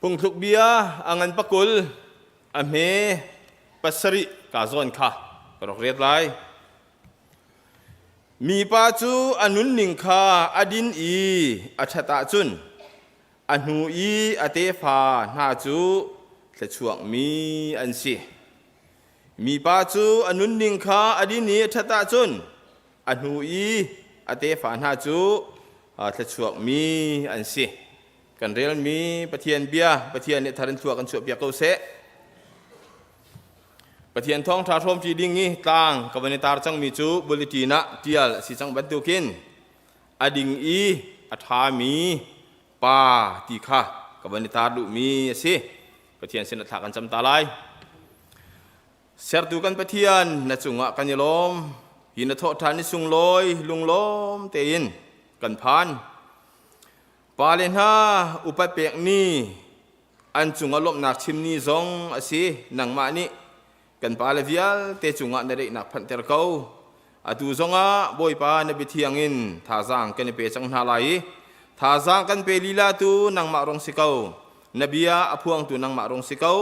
Phungthluk bia a ngan pakul a hme pasarih ka zawn kha ka rak riat lai. Mipa cu a nunning kha a din i a ṭhat ahcun a hnu i a tefa hna cu thluachuakmi an si. Mipa cu a nunning kha a din i a ṭhat ahcun a hnu i a tefa hna cu thluachuakmi an si. Kan relmi Pathian bia Pathian nih thar in thlua kan chuahpiak ko seh. Pathian thawngṭha hrawmṭi ding i tlang ka van i tar cangmi cu bulletin ah ṭial a si cang bantukin a ding i a ṭhami pa ti kha ka van i tar duhmi a si. Pathian sin ah thla kan cam ta lai. Sertu kan Pathian na cungah kan i lawm. Hi na thawhṭhan ni sunglawi lunglawm tein kan phan. Pale hna upat pek ni an cungah lawmhnak chim ni zong a si. Nangmah nih kan pale vialte cungah na daihnak phanhter ko. Atu zongah Bawipa na biathiang in thazaang kan i pe cang hna lai i thazaang kan pe lila tu nangmah rong si ko. Na bia a phuangtu nangmah rong si ko.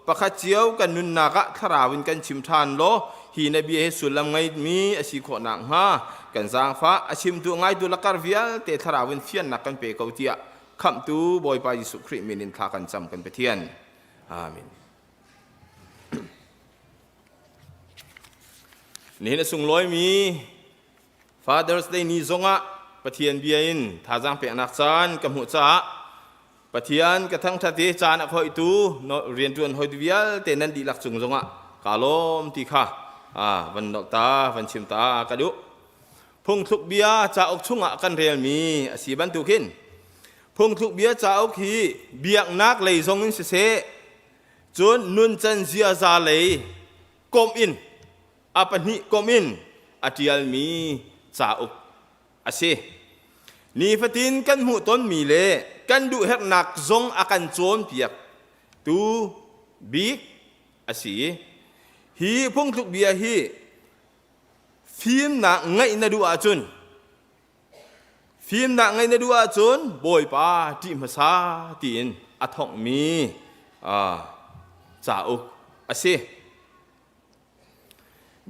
Pakhat cio kan nunnak ah thlarau in kan chim ṭhan law hi na bia hi sullam ngeimi a si khawh nakhnga kan zaangfah a chimtu ngaitu lakar vialte thlarau in fiannak kan pe ko tiah Khamhtu Bawipa Jesuh Khrih min in thla kan cam kan Pathian. Amen. Nihin a sunglawimi Father's Day ni zongah Pathian bia in thazaang peknak caan ka hmuh caah Pathian ka thangṭhat i caan a khoihtu rianṭuan hawi vialte nan dihlak cung zongah kaa lawm ti kha van nolh ta van chim ta ka duh. Phungthluk bia cauk chungah kan relmi a si bantukin phungthluk bia cauk hi biaknak lei zong in siseh cun nuncan ziaza lei komh in a pahnih komh in a ṭialmi cauk a si. Nifatin kan hmuh tonmi le kan duhherhnak zong a kan cawnpiak tu bik a si. Hi phungthluk bia hi Fimnak ngeih na duh ahcun fimnak ngeih na duh ahcun Bawipa ṭih hmasa tiin a thonghmi cauk a si.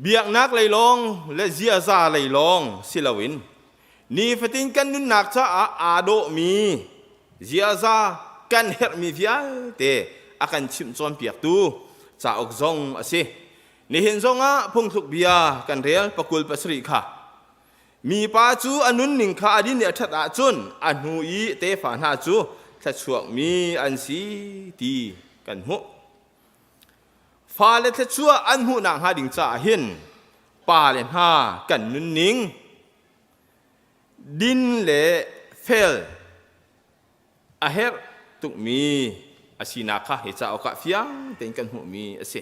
Biaknak lei lawng le ziaza lei lawng si loin nifatin kan nunnak caah aa dawhmi ziaza kan herhmi vialte a kan chimh cawnpiaktu cauk zong a si. Nihin zongah phungthluk bia kan rel pakul pasarih kha mipa cu a nunning kha a din i a ṭhat ahcun a hnu i tefa hna cu thluachuakmi an si ti kan hmuh. Fale thluachuah an hmuh nakhnga ding caah hin pale hna kan nunning din le fel a herh tukmi a sinak kha hi cauk ah fiang tein kan hmuhmi a si.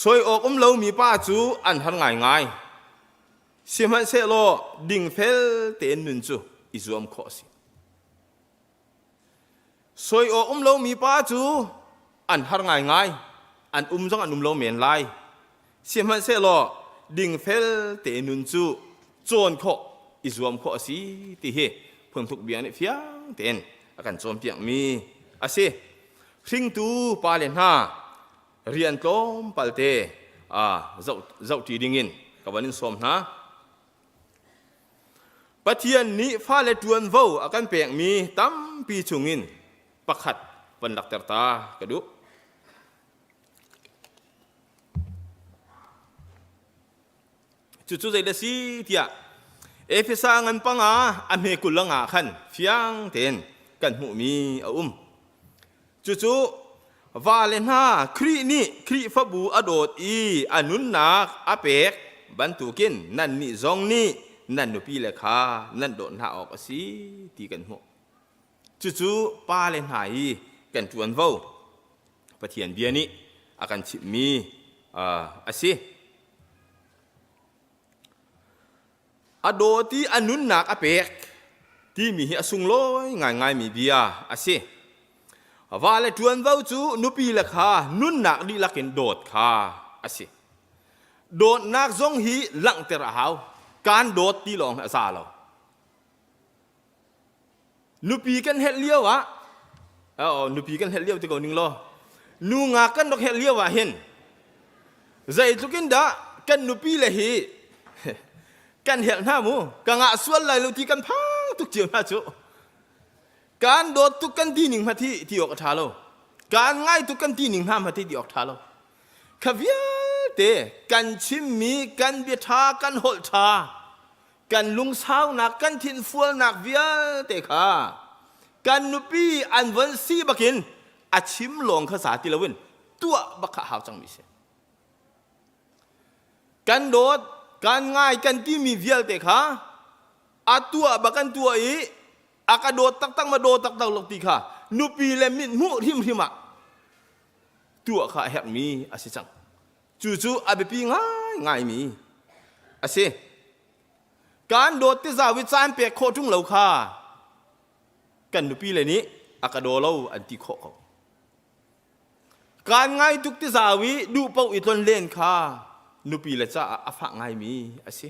Soi awk um lomi pa cu an har ngaingai. Sihmanhsehlaw dingfel tein nun cu i zuam khawh a si. Soi awk um lomi pa cu an har ngaingai. An um zong an um lo men lai. Sihmanhsehlaw dingfel tein nun cu cawn khawh i zuam khawh a si ti hi phunthuk bia nih fiang tein a kan cawnpiakmi a si. Hringtu pale hna rian tlawmpal te zohṭi dingin ka van in sawm hna. Pathian nih fale ṭuanvo a kan pekmi tampi chungin pakhat van lakter ta ka duh. Cucu zei le si tiah Efesa ngan panga a hme kul nga khan fiang tein kan hmuhmi a um. Cucu vale hna Khrih nih Khrihfabu a dawt i a nunnak a pek bantukin nannih zong nih nan nupile kha nan dawt hna awk a si ti kan hmuh. Cucu pale hna i kan ṭuanvo Pathian bia nih a kan chimhmi a si. A dawt i a nunnak a pek timi hi a sunglawi ngaingaimi bia a si. Va le ṭuanvo cu nupi le kha nunnak dihlak in dawt kha a si. Dawtnak zong hi langhter a hau. Kaan dawt ti lawng hi a za lo. Nupi kan helh lio ah. Nupi kan helh lio ti ko ning law nu nga kan rak helh lio ah hin zeitluk in dah kan nupi le hi kan helh hna mu ka ngah sual lai lo ti kan phang tuk cio hna cu. Kan dawt tuk kan ti ning hmat hi ti awk a ṭha lo, kan ngai tuk kan ti ning hna hmat hi ti awk ṭha lo. Kha vialte kan chimmi kan bia ṭha, kan holh ṭha, kan lungsaunak, kan thinfualnak vialte kha kan nupi an von si bakin a chim lawng kha za ti loin tuah bak kha hau cangmi si. Kan dawt, kan ngai kan timi vialte kha a tuah bak kan tuah i a ka dawt taktak ma dawt taktak lo ti kha nupi le mit hmuh hrimhrim ah tuah kha a herhmi a si cang. Cucu a biapi ngaingaimi a si. Kan dawt ti zau i caan pek khawh ṭung lo kha kan nupi le nih a ka daw lo an ti khawh ko. Kaan ngai tuk ti zau i duh paoh i tlon len kha nupi le caah a fah ngaimi a si.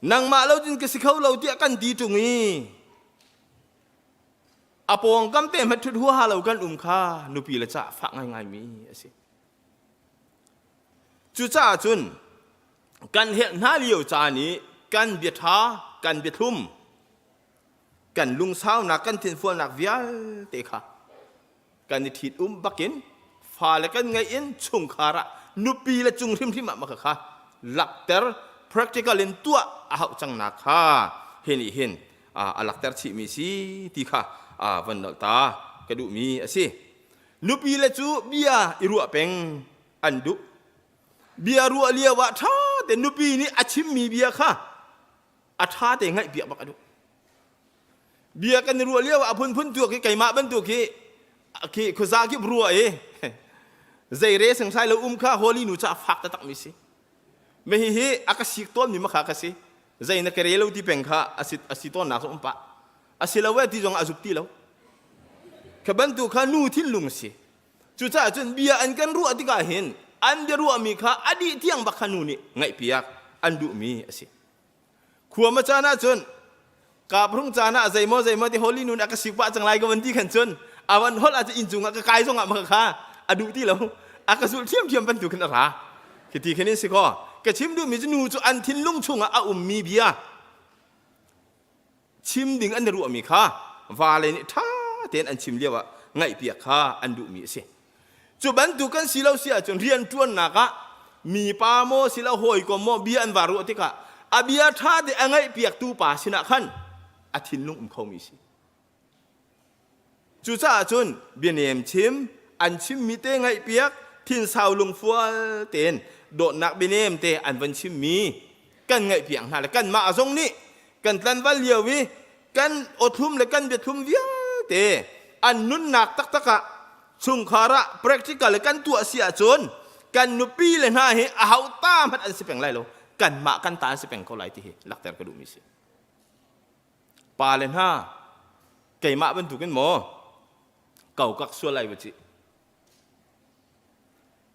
Nangmah lo cun ka si kho lo tiah kan ti ṭung i a pawngkam te hmanh ṭhut huaha lo kan um kha nupi le caah fah ngaingaimi a si. Cucaah cun kan helh hna lio caan i kan bia ṭha, kan bia thlum, kan lungsaunak, kan thinfualnak vialte kha kan i ṭhit um bakin fale kan ngeih in chungkhar ah nupi le cung hrimhrim ah maka kha lakter practical in tuah a hauh cangnak kha hi nih hin a lakter chihmi si ti kha van nolh ta ka duhmi a si. Nupi le cu bia i ruah peng an duh. Bia ruah lio ah ṭha te nupi nih a chimmi bia kha a ṭha te ngaih piak bak a duh. Bia kan i ruah lio ah a phunphun tuak i keimah bantuk hi khi khuaza kip ruah i zei re senghlai lo um kha holy nu ca fak taktak mi si. Me hi hi a ka sik tawn mi makha ka si. Zei na ka re lo ti peng kha a si tawn nak um pah. A si lo e ti zong a zup ti lo. Kha bantuk kha nu thinlung si. Cucaah cun bia an kan ruah tikah hin an bia ruahmi kha a dih tiang bak kha nu nih ngaihpiak an duhmi a si. Khuama caan ah cun kaprung caan ah zeimaw zeimaw ti holy nun a ka sik pah cang lai ka van ti khan cun a van holh ah cun inn cungah ka kai zongah maka kha a duh ti lo, a ka zulh ṭhiamṭhiam bantuk khin a ra. Khi ti khin in si kaw ka chim duhmi cu nu cu an thinlung chungah a ummi bia chim ding an i ruahmi kha vale nih ṭha tein an chim lioah ngaihpiak kha an duhmi a si. Cu bantuk kan si lo si ahcun rianṭuannak ah mipa maw silo hawikom maw bia an va ruah tikah a bia ṭha te a ngaihpiaktu pa sinah khan a thinlung um khomi si. Cucaah cun bianem chim, an chimmi te ngaihpiak, thinsau lungfual tein dawtnak bianem te an van chimmi kan ngaihpiak hna le kanmah zong nih kan tlanval lio i kan awthlum le kan biathlum vialte an nunnak taktak ah chungkhar ah practical le kan tuah si ahcun kan nupi le hna hi a hau ta hmanh an si peng lai lo, kanmah kan ta an si peng ko lai ti hi lakter ka duhmi si. Pa le hna, keimah bantukin maw kokak sual lai va ci.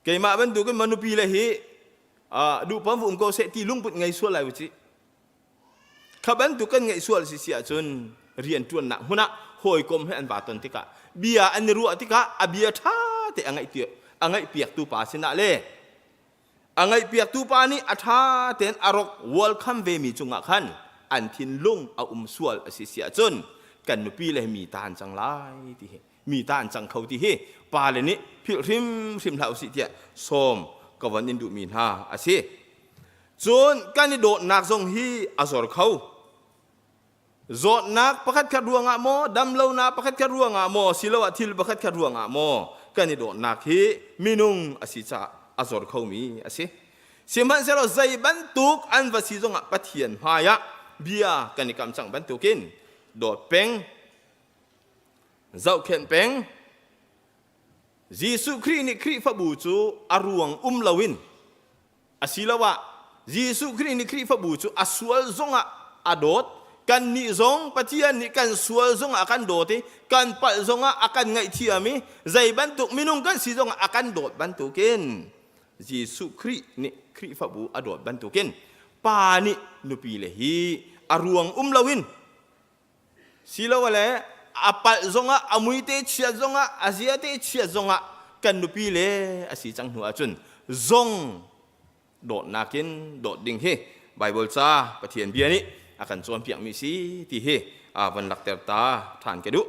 Keimah bantukin maw nupi le hi duhpam va um ko seh ti lungput ngei sual lai va ci. Kha bantuk kan ngeih sual si si ahcun rian ṭuannak hmun ah hawikom he an va ton tikah bia an i ruah tikah a bia ṭha te a ngaih a ngaihpiaktu pa sinah le A ngaihpiaktu pa nih a ṭha tein a rok welcome vemi cungah khan an thinlung a um sual a si si ahcun kan nupi le mi ta an cang lai ti hi, mi ta an cang kho ti hi pale nih philh hrimhrim hlah usih tiah sawm ka von in duhmi hna a si. Cun kan i dawtnak zong hi a zor kho. Zawtnak pakhatkhat ruangah maw, damlonak pakhatkhat ruangah maw, siloah thil pakhatkhat ruangah maw, kan i dawtnak hi minung a si caah a zor khomi a si. Sihmanhsehlaw zei bantuk an va si zongah Pathian hmaiah bia kan i kam cang bantukin dawt peng, zohkhenh peng, Jesuh Khrih nih Khrihfabu cu a ruang um loin Asiloah Jesuh Khrih nih Khrihfabu cu a sual zongah a dawt. Kannih zong Pathian nih kan sual zongah a kan dawt i kan palh zongah a kan ngaihthiam i zei bantuk minung kan si zongah a kan dawt bantukin Jesuh Khrih nih Khrihfabu a dawt bantukin pa nih nupi le hi a ruang um loin siloah le. a palh zongah a muite chiat zongah a ziate chiat zongah kan nupi le a si cang hnu ahcun zong dawtnak in dawt ding hi Bible ca Pathian bia nih a kan cawnpiakmi si ti hi a van lakter ta ṭhan ka duh.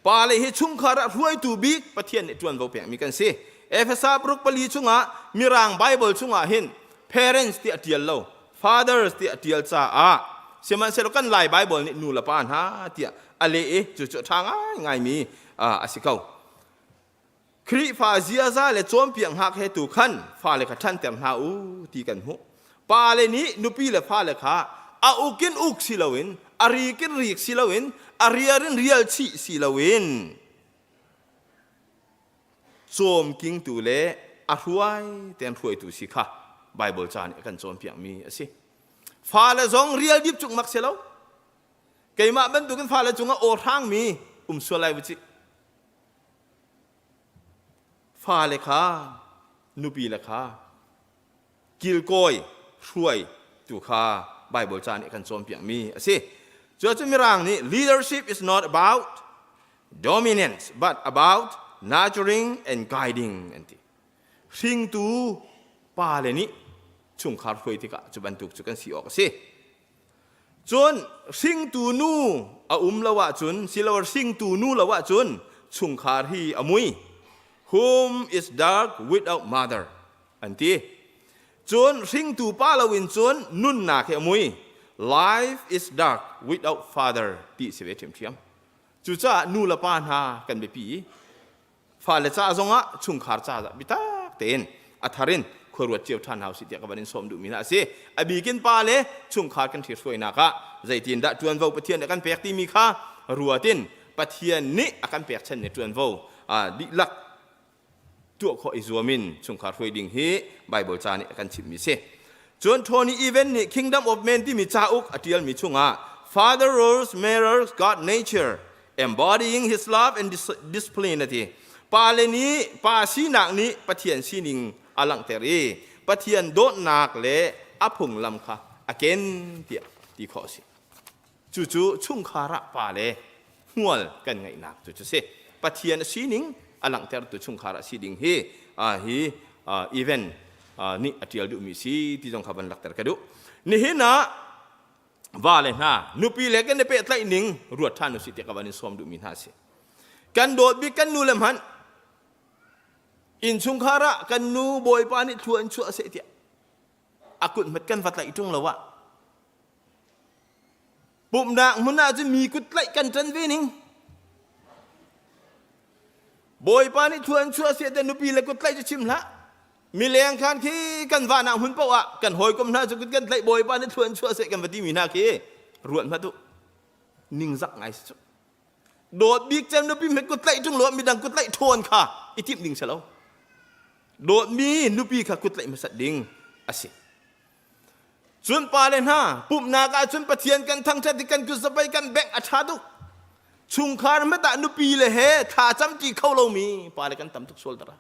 Pa le hi chungkhar ah hruaitu bik Pathian nih ṭuanvo pekmi kan si. Efesa paruk pali chungah Mirang Bible chungah hin parents ti a ṭial lo, fathers ti a ṭial caah sihmanhsehlaw kan Lai Bible nih nu le pa hna tiah a leh i cucu a ṭha ngaingaimi a si ko. Khrihfa ziaza le cawnpiak hngak he tu khan fale kha ṭhanter hna u ti kan hmuh. Pale nih nupi le fale kha a uk in uk si loin, a rik in rik si loin, a riar in rial chih si loin cawmkingtu le a hruai tein hruaitu si kha Baibal ca nih a kan cawnpiakmi a si. Fale zong rial dip cuk mak si lo. Keimah bantukin fale cungah aw hrangmi um sual lai bu cih. Fale kha nupi le kha kilkawi hruai tu kha Bible ca nih a kan cawnpiakmi a si. Cuacun Mirang nih leadership is not about dominance but about nurturing and guiding an ti. Hringtu pale nih chungkhar hruai tikah cu bantuk cu kan si awk a si. Cun hringtu nu a um lo ahcun silo hringtu nu lo ahcun chungkhar hi a mui. Home is dark without mother an ti. Cun hringtu pa loin cun nunnak hi a mui. Life is dark without father ti si ve ṭhiamṭhiam. Cucaah nu le pa hna kan biapi i fale ca zongah chungkhar ca bitak tein a thar in khuaruat cio ṭhan hau si tiah ka van in sawm duhmi hna a si. A bikin pa le chungkhar kan ṭhithruainak ah zeitindah ṭuanvo Pathian nih a kan pek timi kha ruat in Pathian nih a kan pekchanmi ṭuanvo dihlak tuah khawh i zuam in chungkhar hruai ding hi Bible ca nih a kan chimhmi si. Cun Tony Evans nih Kingdom of Man timi cauk a ṭialmi chungah Father roles mirrors God nature embodying his love and discipline a ti. Pale nih pa sinak nih Pathian sining a langhter i Pathian dawtnak le a phunglam kha a ken tiah ti khawh a si. Cucu chungkhar ah pale hmual kan ngeihnak cu cu si. Pathian a sining a langhtertu chungkhar a si ding hi hi event nih a ṭial duhmi si ti zong kha van lakter ka duh. Nihin ah va le hna nupi le kan i pehtlaih ning ruat ṭhan usih tiah ka van in sawm duhmi hna a si. Kan dawt bik kan nu le hmanh innchungkhar ah kan nu bawipa nih thlua in chuah seh tiah a kut hmet kan va tlaih ṭung lo ah pumhnak hmun ah cun mi kut tlaih kan ṭan ve ning bawipa nih thlua in chuah seh tiah nupi le kut tlaih cu chim hlah Mileng khan khi kan vahnak hmun paoh ah kan hawikom hna cu kan tlaih bawipa nih thluan chuah seh kan va timi hna khi ruat hmat u. Ningzak ngai si cu. Dawt bik cem nupi hmet kut tlaih ṭung lo midang kut tlaih ṭhawn kha i timh ding si lo. Dawtmi nupi kha kut tlaih hmasat ding a si. Cun pale hna pumhnak ah cun Pathian kan thangṭhat i kan kut zapei kan bengh a ṭha tuk. Chungkhar hmet ah nupi le he thla camṭi kho lomi pale kan tam tuk sual dara.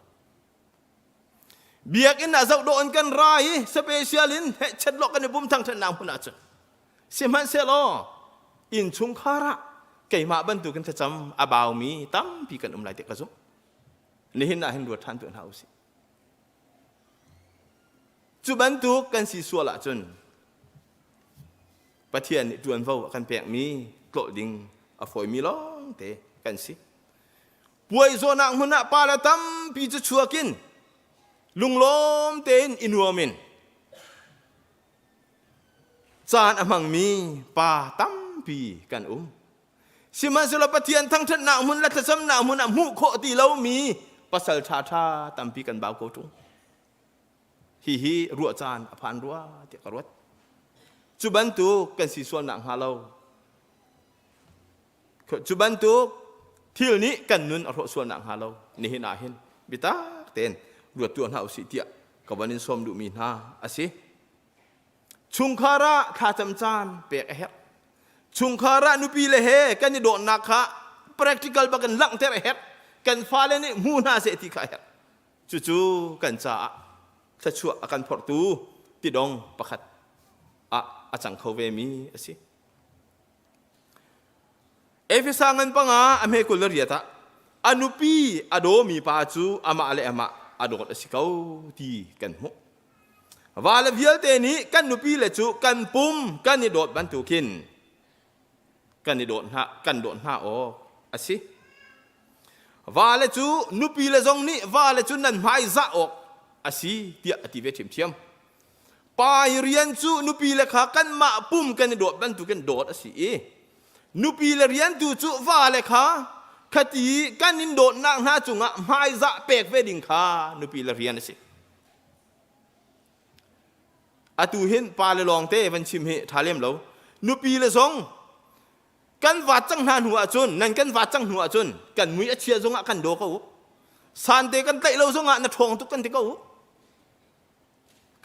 Biakinn ah zoh dawh in kan ra i special in hehchet lawh kan i pum thangṭhatnak hmun ahcun sihmanhsehlaw innchungkhar ah keimah bantukin thlacam a baumi tampi kan um lai ti ka zumh. Nihin ah hin ruat ṭhan tuah hna usih. Cu bantuk kan si sual ahcun Pathian nih ṭuanvo a kan pekmi tlawh ding a fawimi lawngte kan si. Puai zawhnak hmun ah pale tampi cu chuak in lunglawm tein i nuam in caan a hmangmi pa tampi kan um. Sihmanhsehlaw Pathian thangṭhatnak hmun le thlacamnak hmun ah hmuh khawh ti lomi pasal ṭhaṭha tampi kan bau ko ṭung. Hihi ruah caan a phan rua tiah ka ruat. Cu bantuk kan si sualnak hnga lo Cu bantuk thil nih kan nun a hrawh sual nakhnga lo nihin ah hin biatak tein ruat tuah hna usih tiah ka van in sawm duhmi hna a si. Chungkhar ah thlacam caan pek a herh. Chungkhar ah nupi le he kan i dawtnak kha practical bak in langhter a herh. Kan fale nih hmu hna seh ti kha a herh. Cucu kan caah thluachuah a kan phorhtu tidong pakhat ah a cang kho vemi a si. Efesa ngan panga a hme 28 ah a nupi a dawmi pa cu amah le amah a dawt a si ko ti kan hmuh. Va le vialte nih kan nupi le cu kan pum kan i dawt bantukin kan i dawt hna kan dawt hna awk a si. Va le cu nupi le zong nih va le cu nan hmai zah awk a si tiah a ti ve ṭhiamṭhiam. Pa i rian cu nupi le kha kanmah pum kan i dawt bantukin dawt a si i nupi le rian tu cu va le kha khati kan in dawtnak hna cungah hmaizah pek ve ding kha nupi le rian a si. Atu hin pa le lawng te van chim hi ṭha lem lo. Nupi le zong kan vaat cang hna hnu ahcun nan kan vaat cang hnu ahcun kan mui a chia zongah kan daw ko u. Sante kan tlaih lo zongah na ṭhawng tuk kan ti ko u.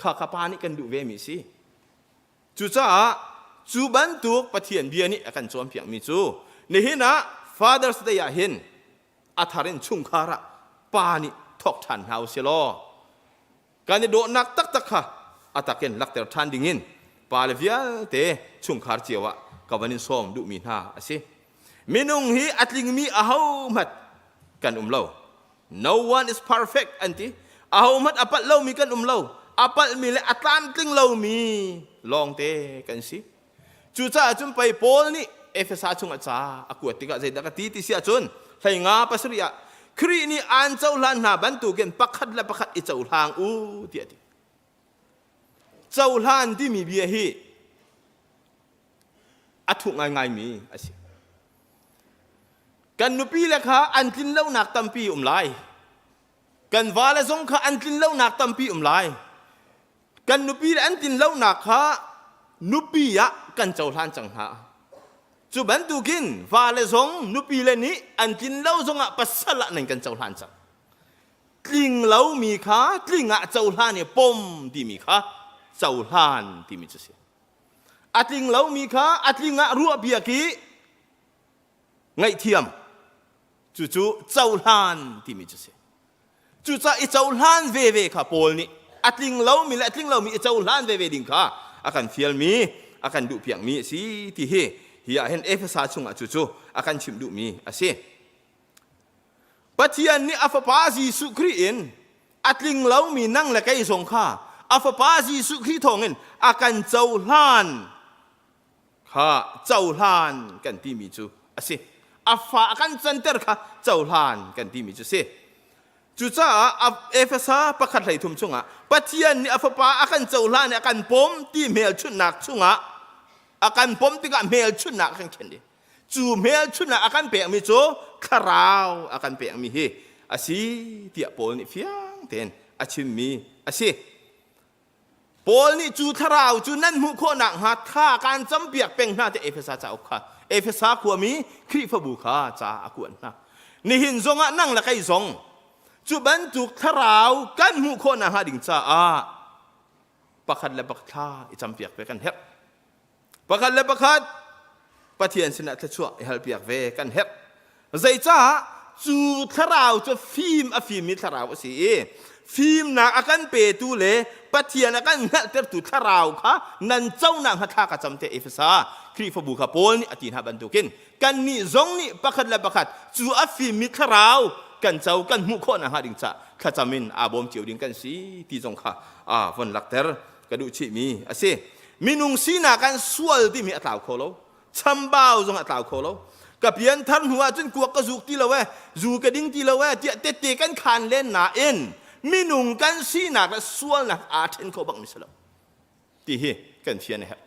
Kha kha pa nih kan duh ve mi si. Cucaah cu bantuk Pathian bia nih a kan cawnpiakmi cu nihin ah Father's Day ah hin a thar in chungkhar ah pa nih thawk ṭhan hna u si law kan i dawhnak taktak kha a takin lakter ṭhan dingin pale vialte chungkhar cio ah ka van in sawm duhmi hna a si. Minung hi a tlingmi ahohmanh kan um lo. No one is perfect an ti. Ahohmanh a palh lomi kan um lo. A palhmi le a tlamtling lomi lawngte kan si. Cucaah cun pei Paul nih Efesa chungah ca a kuat tikah zeidah ka ti ti si ahcun hleinga pasarih ah Khrih nih aan cohlan hna bantukin pakhat le pakhat i cohlang u tiah a ti. Cohlan timi bia hi a thuk ngaingaimi a si. Kan nupi le kha an tlin lonak tampi um lai. Kan vale zong kha an tlin lonak tampi um lai. Kan nupi le an tlinlonak kha nupi ah kan cohlan cang hna. Cu bantukin vale zong nupi le nih an tlinlo zongah pasal ah nan kan cohlan cang. Tling lomi kha tling ah cohlan i pom timi kha cohlan timi cu si. A tling lomi kha a tling ah ruahpiak i ngaihthiam cucu cohlan timi cu si. Cucaah i cohlan veve kha Paul nih a tling lomi le a tling lomi i cohlan veve ding kha a kan fialmi, a kan duhpiakmi a si ti hi hi ah hin Efesa chungah cucu a kan chimh duhmi a si. Pathian nih a Fapa Jesuh Khrih in a tling lomi nang le kei zong kha a Fapa Jesuh Khrih thawngin a kan cohlan kha cohlan kan timi cu a si. A fa a kan canter kha cohlan kan timi cu si. Cucaah Efesa pakhat 13 chungah Pathian nih a fapa a kan cohlan i a kan pom ti hmelchunhnak chungah a kan pom tikah hmelchunhnak a kan khenh i cu hmelchunhnak a kan pekmi cu thlarau a kan pekmi hi a si tiah Paul nih fiang tein a chimmi a si. Paul nih cu thlarau cu nan hmuh khawh nakhnga tha kaan campiak peng hna tiah Efesa cauk kha Efesa khuami Khrihfabu kha ca a kuat hna. Nihin zongah nang le kei zong cu bantuk thlarau kan hmuh khawh nakhnga ding caah pakhat le pakhat thla i campiak ve kan herh. Pakhat le pakhat Pathian sinah thluachuah i halpiak ve kan herh. Zeicah cu thlarau cu fim a fimmi thlarau a si i fimnak a kan petu le Pathian a kan hngalhtertu thlarau kha nan conak hnga thla ka cam te Efesa Khrihfabu kha Paul nih a ti hna bantukin kannih zong nih pakhat le pakhat cu a fimmi thlarau kan co kan hmuh khawh nakhnga ding ca thlacam in aa bawm cio ding kan si ti zong kha a von lakter ka duh chihmi a si. Minung sinak kan sual timi a tlau kho lo. Chambau zong a tlau kho lo. Ka pianthar hnu ahcun kuak ka zuk ti lo e, zu ka ding ti lo e tiah tette kan khan len nain minung kan sinak le sualnak aa ṭhen kho bak mi si lo. Ti hi kan fian a herh.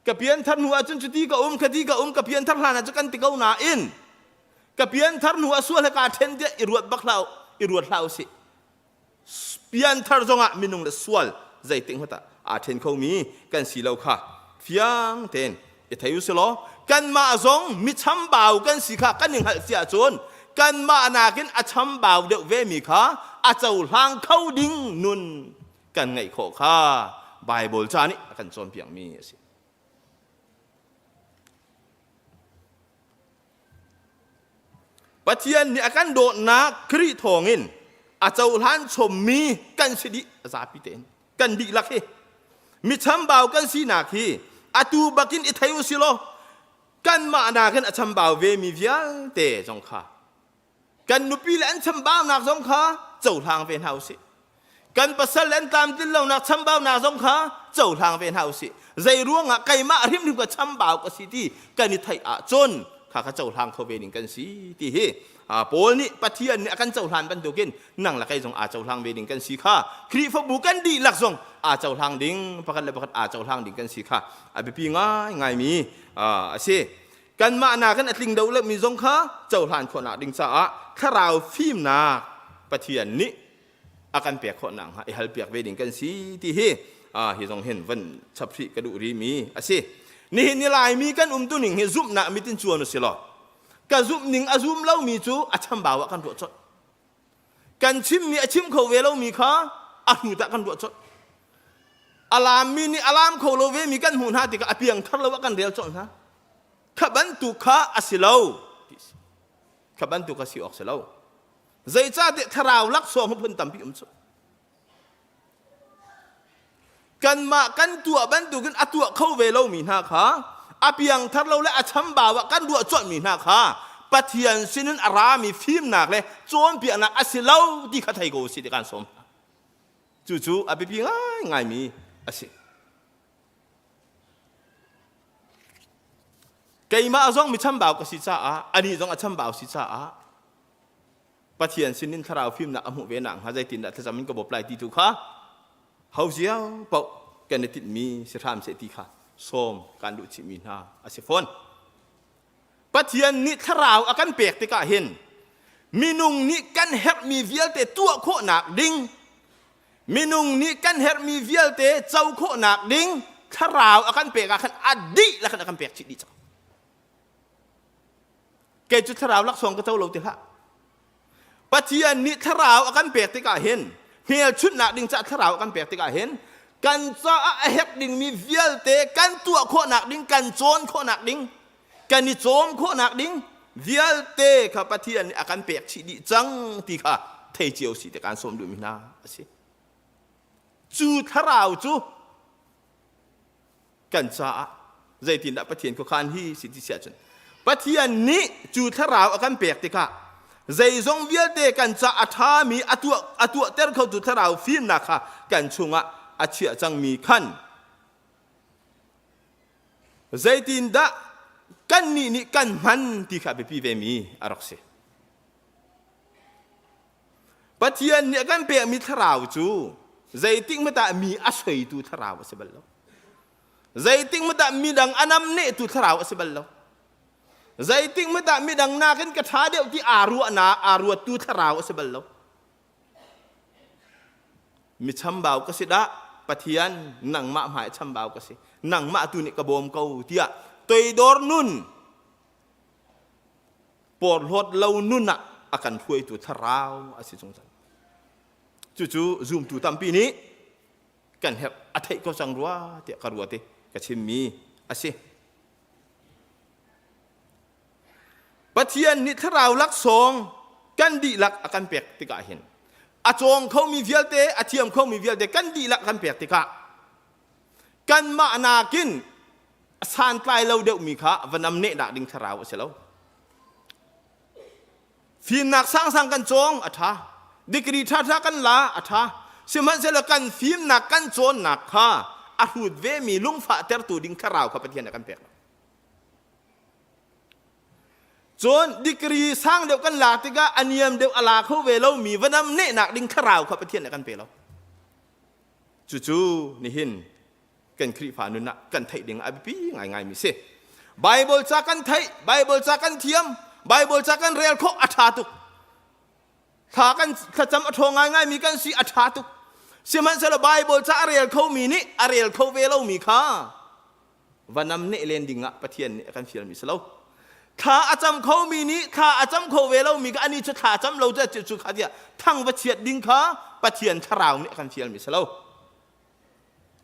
Ka pianthar hnu ahcun cuti ka um, khati ka um, ka pianthar hlan ah cu kan ti ko nain ka pianthar hnu ah sual he kaa ṭhen tiah i ruat bak hlah i ruat hlah usih. Pianthar zongah minung le sual zeitik hmanh ah aa ṭhen khomi kan si lo kha fiang tein i thei u silaw kanmah zong mi chambau kan si kha kan i hngalh si ahcun kanmah nakin a chambau deuh vemi kha a cohlang kho ding nun kan ngeih khawh kha Baibal ca nih a kan cawnpiakmi a si. Pathian nih a kan dawtnak Khrih thawngin a cohlan chommi kan si dih a zapi tein kan dihlak hi mi chambau kan sinak hi atu bakin i thei u si law. Kanmah nakin a chambau vemi vialte zong kha kan nupi le an chambaunak zong kha cohlang ve hna usih. Kan pasal le an tlamtlin lonak chambaunak zong kha cohlang ve hna usih. Zei ruangah keimah hrimhrim ka chambau ka si ti kan i theih ahcun kha kha cohlang kho ve ding kan si ti hi Paul nih Pathian nih a kan cohlan bantukin nang le kei zong aa cohlang ve ding kan si kha Khrihfabu kan dihlak zong aa cohlang ding pakhat le pakhat aa cohlang ding kan si kha a biapi ngaingaimi a si. Kanmah nakin a tling deuh lomi zong kha cohlan khawhnak ding caah thlarau fimnak Pathian nih a kan pek khawh nakhnga i halpiak ve ding kan si ti hi hi zong hin van chap hrih ka duh rihmi a si. Nihin ni Laimi kan umtu ning hi zumhnak mit in cuan u si law ka zumh ning a zum lomi cu a chambau ah kan ruah colh. Kan chimmi a chim kho ve lomi kha a hrut ah kan ruah colh. A laammi nih a laam kho lo vemi kan hmuh hna tikah a piangthar lo ah kan rel colh hna. Kha bantuk kha a si lo. Kha bantuk a si awk si lo. Zeicahtiah thlarau laksawng phun tampi um cu. Kanmah kan tuah bantukin a tuah kho ve lomi hna kha a piangthar lo le a chambau ah kan ruah colhmi hna kha Pathian sinin a rami fimnak le cawnpiaknak a si lo ti kha thei ko usih ti kan sawm hna. Cucu a biapi ngaingaimi a si. Keimah zong mi chambau ka si caah anih zong a chambau si caah Pathian sinin thlarau fimnak a hmuh ve nakhnga zeitindah thlacam in ka bawp lai ti tu kha ho cio paoh kan i tinhmi si hram seh ti kha sawm kan duh chihmi hna a si fawn. Pathian nih thlarau a kan pek tikah hin minung nih kan herhmi vialte tuah khawhnak ding minung nih kan herhmi vialte co khawhnak ding thlarau a kan pek ah khan a dihlak in a kan pek chih dih cang. Kei cu thlarau laksawng ka co lo ti hlah. Pathian nih thlarau a kan pek tikah hin hmelchunhnak ding caah thlarau a kan pek tikah hin kan caah a herh dingmi vialte kan tuah khawhnak ding kan cawn khawhnak ding kan i cawm khawhnak ding vialte kha Pathian nih a kan pek chih dih cang ti kha thei cio si te kan sawm duhmi hna a si. Cu thlarau cu kan caah zeitindah Pathian khuakhan hi si ti siah cun Pathian nih cu thlarau a kan pek tikah zeizong vialte kan ca a ṭhami a tuah a tuahter khotu thlarau fimnak kha kan chungah a chiah cangmi khan zeitindah kannih nih kan hman ti kha biapi vemi a rak si. Pathian nih a kan pekmi thlarau cu zeitik hmanh ah mi a soitu thlarau a si bal lo. Zeitik hmanh ah midang a namnehtu thlarau a si bal lo. Zeitik hmanh ah midang nakin ka ṭha deuh ti aa ruahnak aa ruattu thlarau a si bal lo. Mi chambau ka si dah Pathian nangmah hmai chambau ka si. Nangmah tu nih ka bawm ko tiah toidor nun porhlawt lo nun ah a kan hruaitu thlarau a si zungzal. Cucu zumtu tampi nih kan herh a theih ko cang rua tiah ka ruat i ka chimmi a si. Pathian nih thlarau laksawng kan dihlak a kan pek tikah hin a cawng khomi vialte a thiam khomi vialte kan dihlak kan pek tikah kanmah nakin santlai lo deuhmi kha va namnehnak ding thlarau a si lo. Fimnak sangsang kan cawng a ṭha. Degree ṭhaṭha kan la a ṭha. Sihmanhsehlaw kan fimnak kan cawnnak kha a hrut vemi lungfahtertu ding thlarau kha Pathian a kan pek lo. Cun degree sang deuh kan lak tikah a niam deuh a la kho ve lomi va namnehnak ding thlarau kha Pathian a kan pe lo. Cucu nihin kan Khrihfa nun ah kan theih ding a biapi ngaingaimi si. Bible ca kan theih, Bible ca kan thiam, Bible ca kan rel khawh a ṭha tuk. Thla kan thlacam a ṭhawng ngaingaimi kan si a ṭha tuk. Sihmanhsehlaw Bible ca a rel khomi nih a rel kho ve lomi kha va namneh len ding ah Pathian nih a kan fialmi si lo. Thla a cam khomi nih thla a cam kho ve lomi kha ani cu thla cam lo cu cu kha tiah thang va chiat ding kha Pathian thlarau nih a kan fialmi si lo.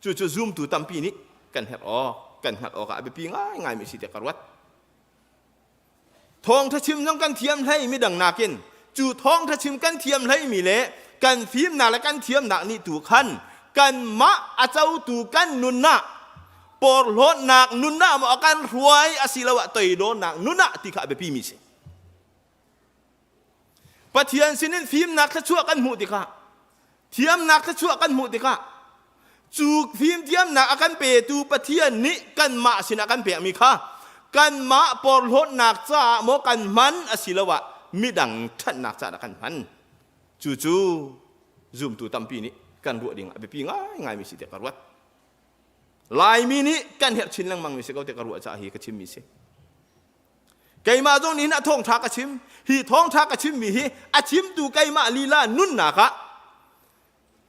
Cucu zumtu tampi nih kan herh awk, kan hngalh awk ah a biapi ngaingaimi si tiah ka ruat. Thawngṭha chim zong kan thiam hlei midang nakin cu thawngṭha chim kan thiam hleimi le kan fimnak le kan thiamnak nih tu khan kanmah a cotu kan nun ah Porhlawtnak nun ah maw a kan hruai asiloah toidornak nun ah ti kha a biapi mi si. Pathian sinin fimnak thluachuah kan hmuh tikah, thiamnak thluachuah kan hmuh tikah, cu fimthiamnak a kan petu Pathian nih kanmah sinah kan pekmi kha kanmah porhlawtnak caah maw kan hman asiloah midang ṭhatnak caah dah kan hman. Cucu zumtu tampi nih kan ruah ding a biapi ngaingaimi si tiah ka ruat. Laimi nih kan herh chin lengmangmi si ko tiah ka ruah caah hi ka chimmi si. Keimah zong nih hin a thawngṭha ka chim. Hi thawngṭha ka chimmi hi a chimtu keimah lila nunnak ah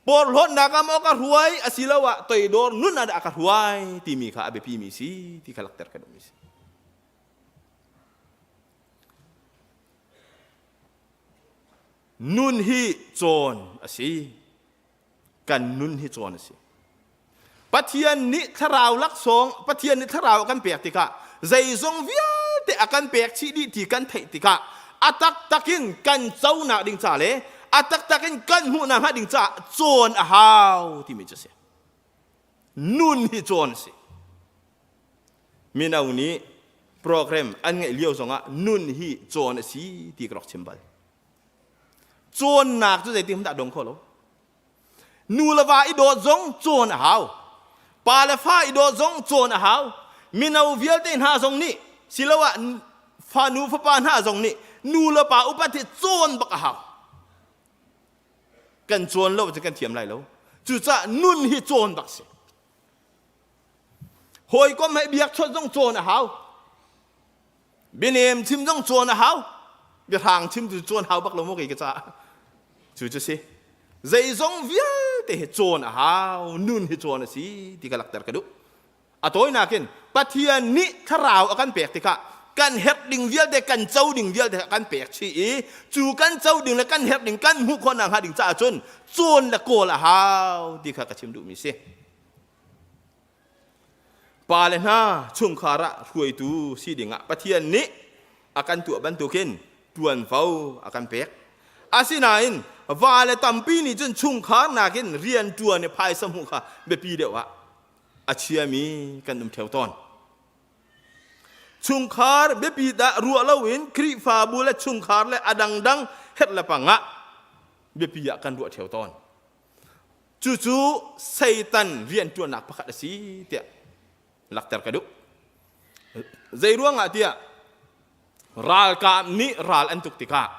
porhlawtnak ah maw ka hruai asiloah toidor nun ah dah ka hruai timi kha a biapimi si ti kha lakter ka duhmi si. Nun hi cawn a si. Kan nun hi cawn a si. Pathian nih thlarau laksawng, Pathian nih thlarau a kan pek tikah zeizong vialte a kan pek chih dih ti kan theih tikah a taktak in kan conak ding ca le a taktak in kan hmuhnak hnga ding caah cawn a hau timi cu a si. Nun hi cawn a si. Mino nih program an ngeih lio zongah nun hi cawn a si ti ka rak chim bal. Cawnnak cu zeitin dah dong kho lo. Nu le va i dawt zong cawn a hau. Pa le fa i dawt zong cawn a hau. Mino vialte hna zong nih siloah fanu fapa hna zong nih nu le pa upat hi cawn bak a hau. Kan cawn lo cu kan thiam lai lo. Cucaah nun hi cawn bak si. Hawikom he biakchawnh zong cawn a hau. Bianem chim zong cawn a hau. Biahrang chim cu cawn hau bak lo maw kei ka caah. Cu cu si. Zeizong vialte hi cawn a hau, nun hi cawn a si ti ka lakter ka duh. A tawinak in Pathian nih thlarau a kan pek tikah kan herh ding vialte kan co ding vialte a kan pek chih i cu kan co ding le kan herh ding kan hmuh khawh nakhnga ding caah cun cawn le kawl a hau ti kha ka chim duhmi si. Pale hna chungkhar ah hruaitu si dingah Pathian nih a kan tuah bantukin ṭuanvo a kan pek. Asinain vale tampi nih cun chungkhar nakin rian ṭuan i phaisa hmuh kha biapi deuh ah a chiami kan um ṭheo tawn. Chungkhar biapi dah ruah loin Khrihfabu le chungkhar le a dangdang herh le pang ah biapi ah kan ruah ṭheo tawn. Cucu Satan rianṭuannak pakhat a si tiah lakter ka duh. Zei ruangah tiah ralkap nih ral an tuk tikah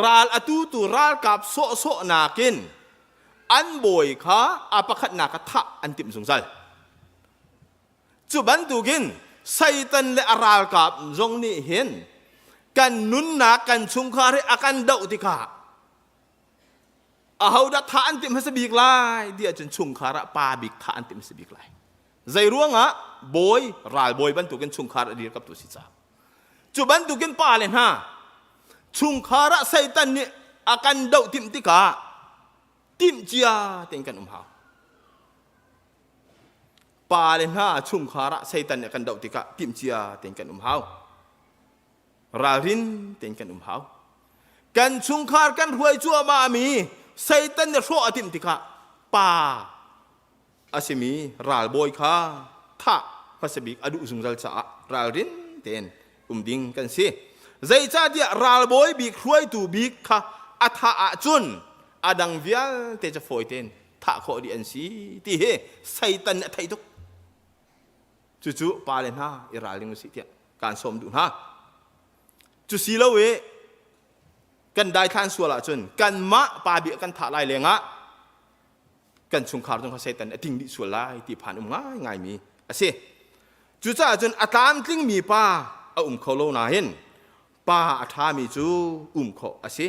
ral a tutu ralkap sawhsawh nakin an bawi kha a pakhatnak a thah an timh zungzal. Cu bantukin Satan le a ralkap zong nih hin kan nunnak kan chungkhar hi a kan doh tikah Ahodah thah an timh hmasa bik lai ti ahcun chungkhar ah pa bik thah an timh hmasa bik lai. Zei ruangah bawi ralbawi bantukin chungkhar a dirkamtu si caah. Cu bantukin pa le hna chungkhar ah Satan nih a kan doh timh tikah timh cia tein kan um hau. Pa le hna chungkhar ah Satan nih a kan doh tikah timh cia tein kan um hau. Ralrin tein kan um hau. Kan chungkhar kan hruai cuahmah mi Satan nih hrawh a timh tikah pa a simi ralbawi kha thah hmasa bik a duh zungzal caah ralrin tein um ding kan si. Zeicahtiah ralbawi bik hruaitu bik kha a thah ahcun a dang vialte cu fawi tein thah khawh dih an si ti hi Satan nih a theih tuk. Cucu pale hna i ralring usih tiah kaan sawm duh hna. Cu si lo i kan daithlan sual ahcun kanmah pa bia kan thah lai lengah kan chungkhar zong kha Satan a ting dih sual lai ti phan um ngaingaimi a si. Cucaah cun a tlamtlingmi pa a um kho lo nain pa a ṭhami cu um khawh a si.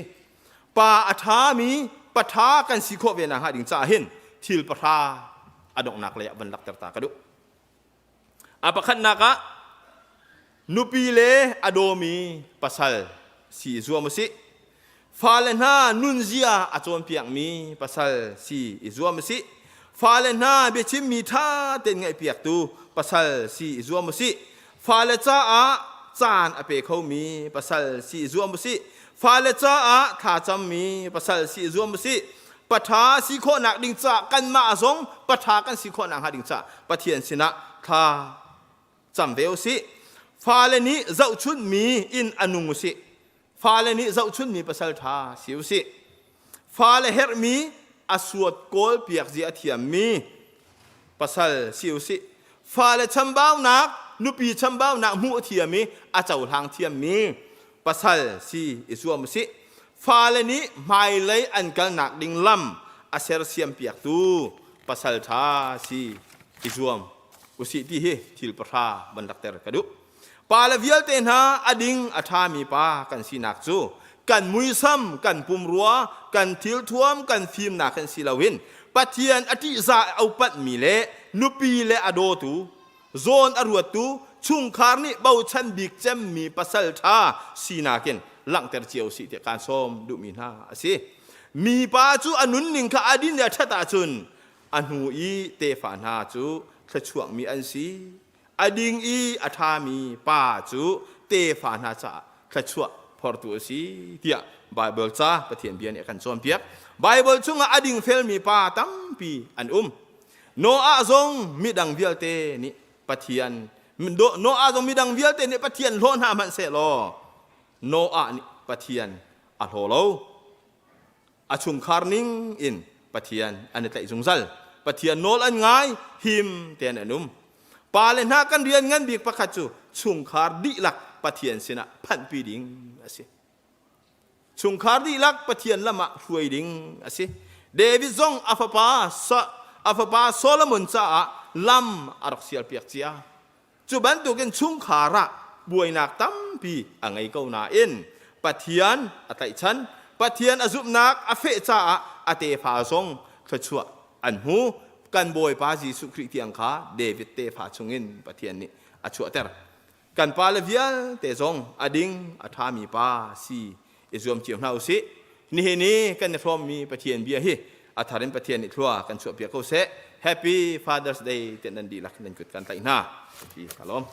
Pa a ṭhami paṭha kan si khawh ve nakhnga ding caah hin thil pahra a donghnak lei ah van lakter ta ka duh. A pakhatnak ah nupi le a dawmi pasal si i zuam usih. Fale hna nunzia a cawnpiakmi pasal si i zuam usih. Fale hna biachimmi ṭha tein ngaihpiaktu pasal si i zuam usih. Fale caah caan a pe khomi pasal si i zuam usih. Fale caah thlacammi pasal si i zuam usih. Patha si khawhnak ding caah kanmah zong patha kan si khawhnak hnga ding caah Pathian sinah thla cam ve usih. Fale nih zohchunhmi in a nung usih. Fale nih zohchunhmi pasal ṭha si usih. Fale herhmi a suat kawl piak zia a thiammi pasal si usih. Fale chambaunak, nupi chambaunak hmuh a thiam i a cohlang thiammi pasal si i zuam usih. Fale nih hmailei an kalnak ding lam a sersiam piaktu pasal ṭha si i zuam usih ti hi thil pahra van lakter ka duh. Pale vialte hna a ding a ṭhami pa kan sinak cu kan muisam, kan pumrua, kan thilthuam, kan fimnak hin si loin Pathian a ṭihzah a upatmi le nupi le a dawtu, zawn a ruattu, chungkhar nih bochan bik cemmi pasal ṭha sinak in langhter cio sih tiah kaan sawm duhmi hna a si. Mipa cu a nunning kha a din i a ṭhat ahcun a hnu i tefa hna cu thluachuakmi an si. A ding i a ṭhami pa cu tefa hna caah thluachuah phortu a si tiah Baibal ca Pathian bia nih a kan cawnpiak. Baibal chungah a dingfelmi pa tampi an um. Noah zong midang vialte nih Pathian Noah zong midang vialte nih Pathian hlaw hna hmanh sehlaw Noah nih Pathian a hlaw lo. A chungkhar ning in Pathian an i tlaih zungzal. Pathian nawl an ngai, him tein an um. Pale hna kan rian ngan bik pakhat cu chungkhar dihlak Pathian sinah phanhpi ding a si. Chungkhar dihlak Pathian lam ah hruai ding a si. David zong a fapa a fapa Solomon caah lam a rak sialpiak cia. Cu bantukin chungkhar ah buainak tampi a ngei ko nain Pathian a tlaihchan, Pathian a zumhnak a feh caah a tefa zong thluachuah an hmu. Kan Bawipa Jesuh Khrih tiang kha David tefa chungin Pathian nih a chuahter. Kan pale vialte zong a ding a ṭhami pa si i zuam cio hna usih. Nihin i kan i hrawmmi Pathian bia hi a thar in Pathian nih thlua kan chuahpiak ko seh. Happy Father's Day tiah nan dihlak nan kut kan tlaih hna. Ti ka lawm.